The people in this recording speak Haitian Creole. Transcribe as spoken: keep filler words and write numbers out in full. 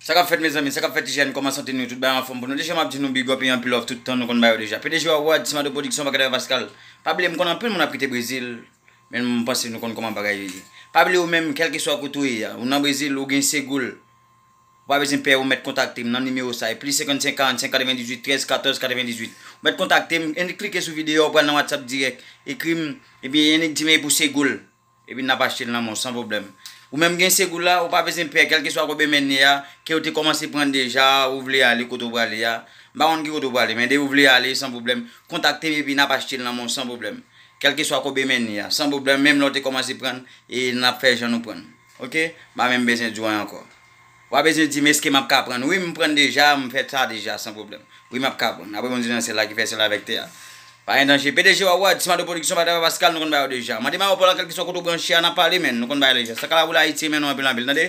Sa k ap fèt, mezanmi? Sa k ap fèt, T J N? Kòman sante nou? Tout bagay anfòm pou nou? Deja, m ap di nou big up e anpil love tout tan. Nou konn ba yo deja. P D G Wawad, Simado Production, pa gade Pascal. Pa bliye, m konn anpil moun ap kite Brezil. Men m panse nou konn kòman bagay yo ye. Pa bliye ou menm, kèlkeswa kote ou ye a. Ou nan Brezil, ou gen Segoul. Ou pa bezwen pè, ou mèt kontakte m nan nimewo sa a. Plis senkannsenk, karannsenk, katrevendizuit, trèz, katòz, katrevendizuit. Ou mèt kontakte m, annik klike sou videyo a, ou pral nan WhatsApp dirèk. Ekri m, epi annik di m e pou Segoul. Epi n ap achte l nan men w san pwoblèm. Ou menm gen Segoul la, ou pa bezwen pè, kèlkeswa kote w menm ye a, ke w te kòmanse pran deja, ou vle ale kote w prale a. M pa konn ki kote w prale, men depi w vle ale, san pwoblèm. Kontakte m epi n ap achte l nan men w san pwoblèm. Kèlkeswa kote w menm ye a, san pwoblèm, menm lè w te kòmanse pran, e n ap fè jan nou pran. Oke? M pa menm bezwen di w anyen ankò. Ou pa bezwen di m èske m ap ka pran. Wi, m pran deja, m fè sa deja, san pwoblèm. Wi, m ap ka pran. Apre Bondye nan syèl la ki fè syèl avèk tè a. Pa gen danje. P D G Wawad, Simado Production, pa travay Pascal, nou konn ba yo deja. Mande Mayo Paul, kèlkeswa kote w branche a, n ap pale, men. Nou konn ba yo deja. Sa ka la pou la Ayiti, men nou anpil, anpil, tande?